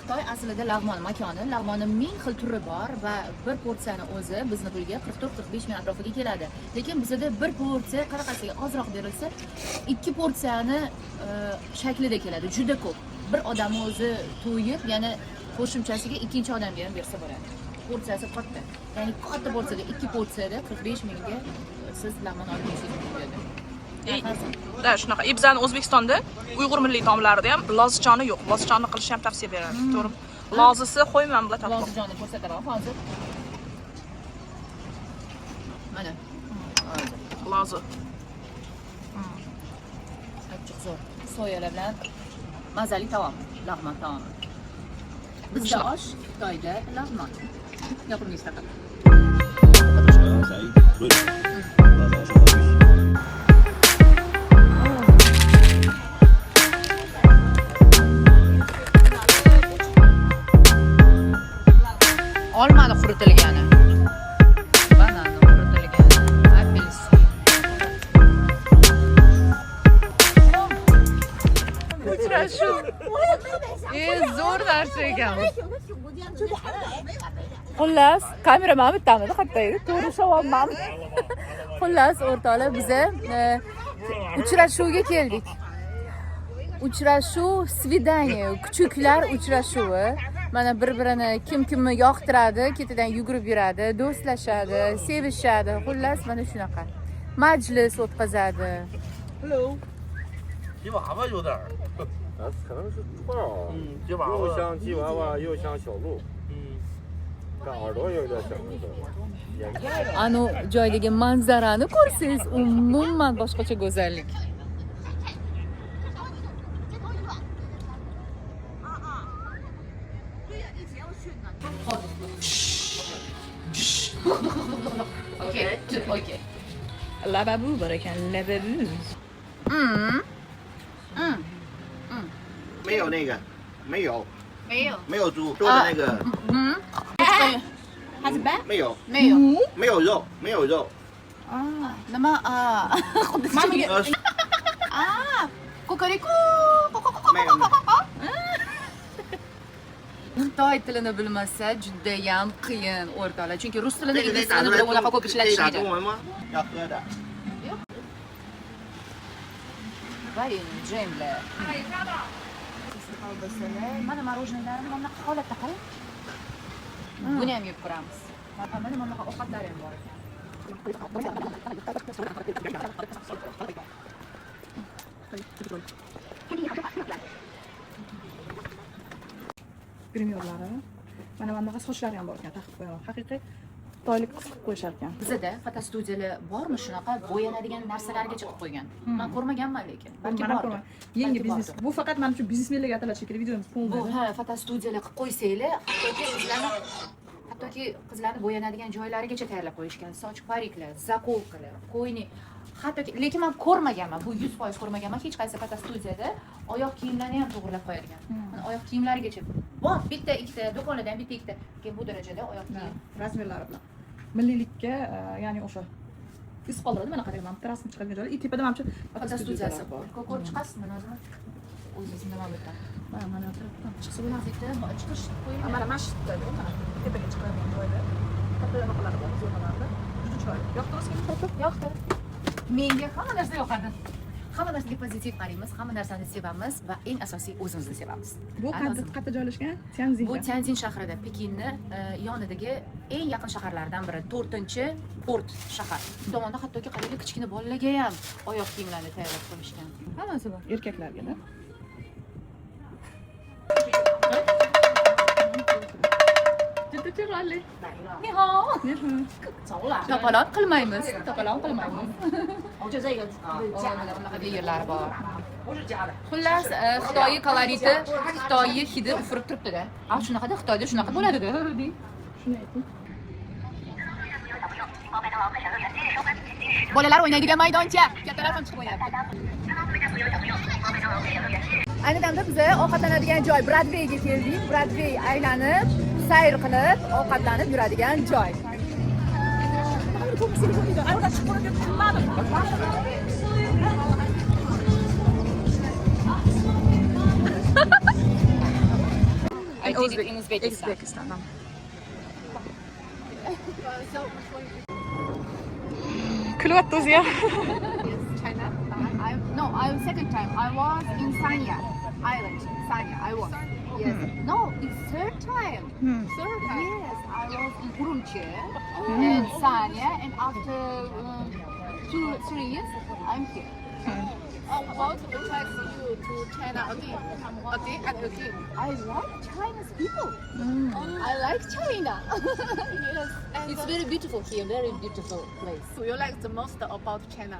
Xitoy aslida lag'mon makoni. Lag'monni ming xil turi bor va bir porsiyani o'zi bizni pulga 44-45 ming atrofiga keladi. Lekin bizada bir porsiya qanaqasiga ozroq berilsa, ikki porsiyani shaklida keladi. Juda ko'p. Bir odamni o'zi to'yib, yana qo'shimchasiga ikkinchi odamga ham bersa bo'ladi. Porsiyasi katta. Ya'ni katta porsiyada, ikki porsiyada 45 mingga siz lag'mon olib yeyishingiz mumkin bu yerda. Да, shunaqa. И bizani O'zbekistonda Uyg'ur milliy taomlarida ham lozichoni yo'q. Lozichoni qilishni ham tavsiya beradi. To'g'ri. Lozisi qo'yman bilan tatliq. Lozijonni ko'rsataman hozir. Mana. Hozir. Lozi. Achchiq zo'r. Soyalar bilan mazali taom, lag'mon taomi. Bizda osh, Xitoyda lag'mon. Yoqimli ishtaha. Olmani quritilgani. Bananni quritilgani, apelsin. Uchrashuv. Zo'r narsa ekan. Xullas, kamera mana bu yerdamidi hatto, to'g'ri ushlayapman. Xullas, o'rtoqlar, biza uchrashuvga keldik. Uchrashuv, свидание, kuchuklar uchrashuvi. Mana bir-birini kim kimni yoqtiradi, ketidan yugurib yuradi, do'stlashadi, sevishadi. Xullas, mana shunaqa. Majlis o'tkazadi. 吉娃娃有点儿，啊，可能是串儿，吉娃又娃，像吉娃娃，又像小鹿，但耳朵有点像那个眼睛。 Anu joydagi manzarani ko'rsangiz, umuman boshqacha go'zallik. Okey, okey. Lababu bor ekan, lababu. 没有那个，没有，没有。没有猪做的那个，还是白？没有，没有。没有肉，没有肉。 Nima? A. Xuddi 呃， Kokoriko. 没有。 Xitoy tilini bilmasa judayam qiyin o'rtoqlar. Chunki rus tilini, 这个可以 ingliz 打 tilini 出来 bilib unaqa 中， ko'p 可以打 ishlatishmaydi. 中文吗？要喝的。 Varin, jemlar. Kolbasalar, mana мороженое larni mana bunaqa holatda qarang. Buni ham yeb ko'ramiz. Mana bunaqa ovqatlar ham bor ekan. Grimyorlari. Mana bunaqa sochlari ham bor ekan, taqib qo'yaman. Haqiqiy xitoylik qiz qilib qo'yishar ekan. Bizada fotostudiyalar bormi shunaqa bo'yanadigan narsalargacha qilib qo'ygan? Man ko'rmaganman lekin. Balki Mana bordir. ko'rman. Yangi Balki biznes. bordir. Bu faqat mana shu biznesmenlarga ataladi shekilli videomiz Bu полный. ha, fotostudiyalar qilib qo'ysanglar, hattoki qizlarni bo'yanadigan joylarigacha tayyorlab qo'yishgan. Soch pariklar, заколка lar, ko'yni hattoki, lekin man ko'rmaganman, bu 100% ko'rmaganman hech qaysi fotostudiyada oyoq kiyimlarni ham to'g'irlab qo'yadigan. Mana oyoq kiyimlarigacha bor, bitta ikkita do'konlarda ham bitta ikkita, lekin bu darajada oyoq kiyim Размер lari bilan. Milliylikka, ya'ni o'sha iz qoldiradi. Mana qarang, mana bitta rasm chiqadigan joylar. И tepada mana shu fotostudiyasi bor. Ko'rib chiqasizmi, Nozima? O'zingiz nima bitta? Mana mana tarafdan Chiqsa bo'ladi, bitta chiqish qo'yilgan. Mana mana shu yerda, mana tepaga chiqadigan joyda. Katta anaqalari bor, zonalarda. Juda chiroyli. Yoqdimi senga? Yoqdi. Menga hamma narsa yoqadi. Hamma narsaga pozitiv qaraymiz, hamma narsani sevamiz va eng asosiy o'zimizni sevamiz. Bu Ha, qayerda Nozima? qayerda joylashgan? Tianjinda. Bu Tianjin shahrida, Pekinni yonidagi eng yaqin shaharlardan biri, 4-port shahar. Bu tomonda hattoki qaranglar, kichkina bolalarga ham oyoq kiyimlarni tayyorlab qo'yishgan. Hammasi bor. Erkaklarga-da. Juda chiroyli. Ni hao. To'polon qilmaymiz, to'polon qilmaymiz. Mana bunaqa yerlar bor. Xullas, Xitoyi koloriti, Xitoyi hidi ufurib turibdi-da. A, shunaqada Xitoyda shunaqa bo'ladi-da, deng. Shuni ayting. Bolalar o'ynaydigan maydoncha. Kattalar ham chiqib o'ynayapti. Ayni damda biza ovqatlanadigan joy Broadwayga keldik. Broadway aylanib, sayr qilib, ovqatlanib yuradigan joy. Ayollar chiqib ko'rib tushunmadim. I did it in Uzbekistan. Uzbekistan. Kulyapti o'zi ham. Yes, China. I no, I second time. I was in Sanya Island. Sanya, I was. Yes. No, it's third time. Third time. Yes, I was in Urumqi and Sanya, and after 2-3 years, I'm here. What attracts you to China again, again and again? I like China's people. I like China. Yes, And it's very beautiful here. Very beautiful place. Do you like the most about China?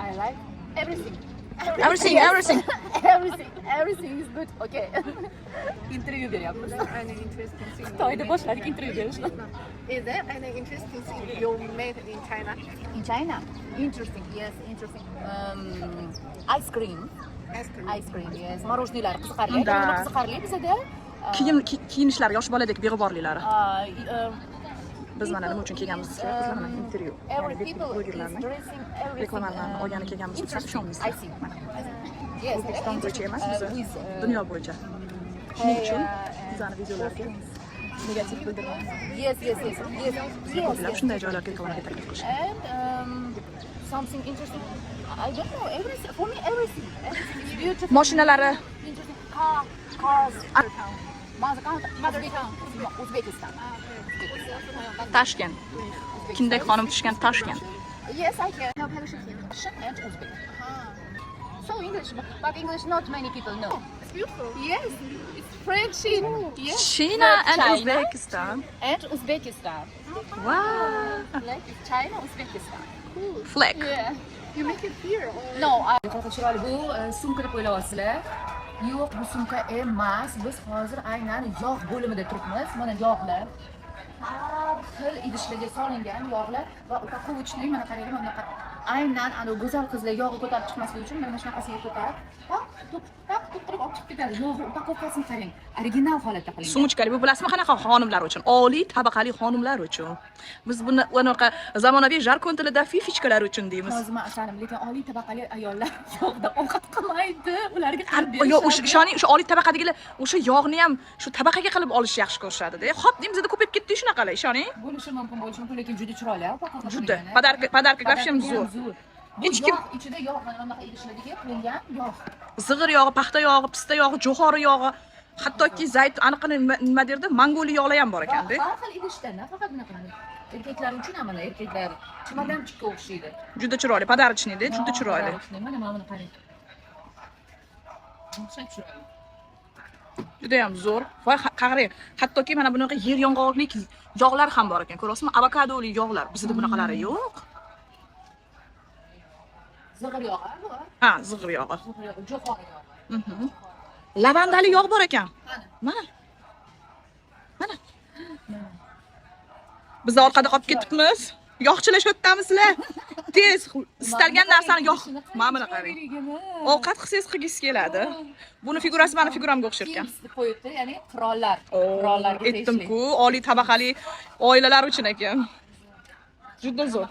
I like everything. Everything, everything. Everything, everything is good. Okay. Intervyu beryapmiz. Any interesting thing? you Xitoyda made? boshladik intervyu berishni. Is there any interesting thing you made in China? In China? Interesting, yes, interesting. Ice cream. Ice cream. Ice cream, yes. Мороженое lar qiziqarli. Да. Nima qiziqarli bizada? Kiyim kiyinishlari yosh boladek beg'uborliklari. Biz mana nima uchun kelganmiz sizlar? Bizlar mana intervyu. Every Ya'ni people is blogerlarni dressing everything. reklamalarni olgani kelganmiz desa Interesting, ishonmaysizlar. I see. Yes, O'zbekiston bo'yicha emas, with, biza dunyo bo'yicha. Shuning uchun bizani videolarga negativ bildirmang. Yes. Ko'plab Yes. shunday joylarga reklamaga taklif qilishadi. And something interesting. I don't know. Everything for me, everything. Everything is beautiful. Mashinalari. Interesting. Cars. Mother town. Uzbekistan. Tashkent. Kindik xonim tushgan Tashkent. Yes, I can. Russian and Uzbek. So English, but English not many people know. It's beautiful. Yes, it's friendship. Yes. China and China. Uzbekistan. And Uzbekistan. Wow. Like China, Uzbekistan. Flag. Yeah. You make it here or? No, I... Qanaqa chiroyli bu sumka deb o'ylayapsizlar. Yo'q, bu sumka emas. Biz hozir aynan yog' bo'limida turibmiz. Mana yog'lar. Har xil idishlarga solingan yog'lar va упаковочный, mana qaranglar, mana bunaqa aynan ana go'zal qizlar yog'i ko'tarib chiqmasligi uchun mana shunaqasiga ko'tarib, taq tuq taq tuq qilib olib chiqib ketadi. Yog'i упаковка sini qarang, original holatda qilingan. Сумочка li bu bilasizmi qanaqa xonimlar uchun? Oliy tabaqali xonimlar uchun. Biz buni unaqa zamonaviy jargon tilida фифочка lar uchun deymiz. Hozir man asalim, lekin oliy tabaqali ayollar yog'da ovqat qilmaydi, ularga qilib Yo, o'sha berishadi. ishoning, o'sha oliy tabaqadagilar o'sha yog'ni ham shu tabaqaga qilib olishni yaxshi ko'rishadi-da. Hop, deymiz, ko'payib ketdi shunaqalar, ishoning. Bo'lishi mumkin, bo'lishi mumkin, lekin juda chiroyli упаковка Juda. qilingan. Подарка, подарка вообще Подарка zo'r. ham zo'r. Bu Hech kim- yog' ichida yog', mana bunaqa idishlarga qilingan yog'. Zig'ir yog'i, paxta yog'i, pista yog'i, jo'xori yog'i, hattoki zayt aniqini nima derdi? Mongoliya yog'lar ham bor ekanda. Har xil idishda, nafaqat bunaqa. Erkaklar uchun ham, mana erkaklar чемоданчик ka o'xshaydi. Juda chiroyli, подарочный da, juda chiroyli. Подарочный. Mana buni qarang. O'xshab chiroyli. Juda ham zo'r. Voy, qarang, hattoki mana bunaqa yer yong'oqlik yog'lar ham bor ekan. Ko'rasizmi? Avokadoli yog'lar. Bizda bunaqalari yo'q. Zig'ir yog'i bu. Ha, zig'ir yog'i. Zig'ir yog'i, jo'xori yog'i. Lavandali yog' bor ekan. Qani? Mana. Mana. Biz orqada qolib ketibmiz. Yog'chilar shu yerdamisizlar. Tez istalgan narsani yog'. Mana buni qarang. Ovqat qilsangiz qilgisi keladi. Buni figurasi mani figuramga o'xshar ekan. Kings deb qo'yibdi, ya'ni qirollar. Qirollarga tegishli. Aytdim-ku, oliy tabaqali oilalar uchun ekan. Juda zo'r.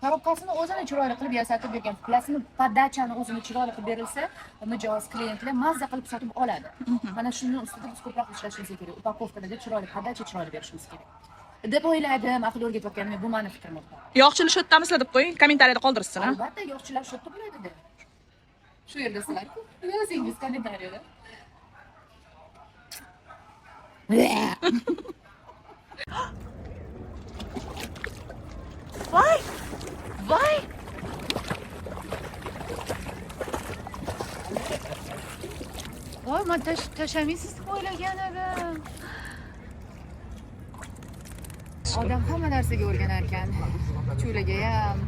Коробка sini o'zini chiroyli qilib yasatib bergan, bilasizmi, подача ni o'zini chiroyli qilib berilsa, mijoz, klientlar mazza qilib sotib oladi. Mana shuni ustida biz ko'proq ishlashimiz kerak. Упаковка larda chiroyli, подача chiroyli berishimiz kerak deb o'yladim. Aql o'rgatayotganim, bu mani fikrim o'rtoq. Yog'chilar shu yerdamisizlar deb qo'ying, kommentariyada qoldirsin, ha. Albatta, yog'chilar shu yerda bo'ladi-da. Shu yerda sizlar-ku. Yozingiz kommentariyada. Voy! Voy! Voy, man tashlamaysiz deb o'ylagan edim. Odam hamma narsaga o'rganar ekan. Kuchuklarga ham,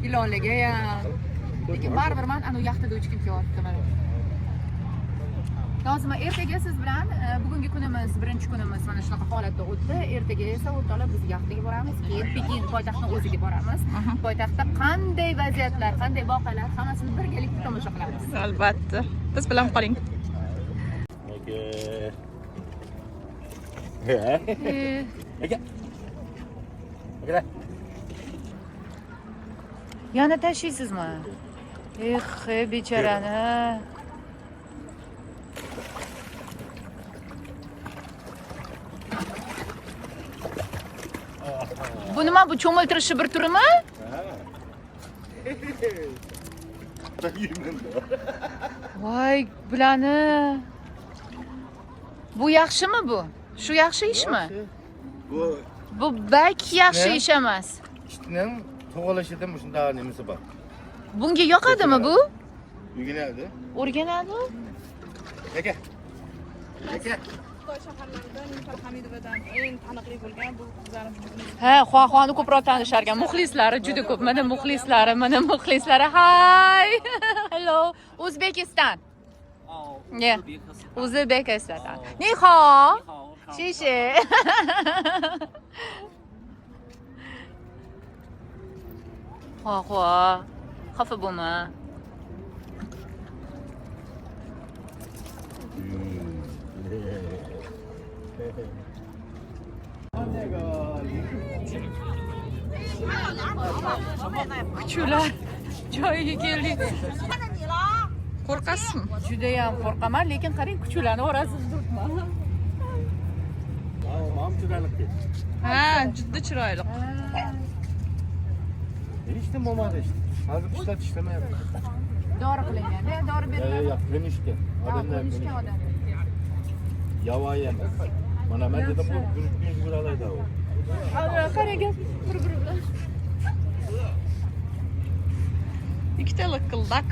ilonlarga ham. Lekin baribir man anavi yaxtada uchgim kelyapti mana. Nozima, ertaga siz bilan bugungi kunimiz, birinchi kunimiz mana shunaqa holatda o'tdi. Ertaga esa o'rtoqlar biz yaxtaga boramiz, keyin Pekin poytaxtini o'ziga boramiz. Poytaxtda qanday vaziyatlar, qanday voqealar, hammasini birgalikda tomosha qilamiz. Albatta. Biz bilan qoling. 那个，那个，那个来。 Yana tashlaysizmi? Eh, bechorani. Bu nima, bu cho'miltirishni bir turimi? Voy, bularni. Bu yaxshimi bu? Shu yaxshi ishmi? Bu Bu balki yaxshi Ne? ish emas. Itning tug'ilishida shunday nimasi bor. Bunga yoqadimi bu? O'rganadi. O'rganadi. Aka. Aka. Xitoy shaharlarida Nilufar Hamidovadan eng taniqli bo'lgan bu qizlarni kuchugimiz. Ha, Xuaxuani ko'proq tanishar ekan. Muxlislari juda ko'p. Mana muxlislari, mana muxlislari. Hi. Hello. O'zbekiston. 哦， Yeah. 乌兹别克斯坦。 Uzbekistan. 哦 Ni hao. 你好，谢谢。Xuaxua. Xafa bo'lma. Kuchuklar joyiga keldik. Qo'rqasizmi? Judayam qo'rqaman, lekin qarang, kuchuklarni orasida turibman. Mam chiroyli. Ha, juda chiroyli. Hech nima bo'lmadi işte. Hozir pishlar tishlamayapti. Dori qilingan, dori Yo'q, yo'q, ko'nishgan. Odamlar ko'nishgan. odam. Yovvoyi emas. Mana men dedim, bu yurib yuralaydi u. Qarang, bir-biri bilan. Ikkita liqildak.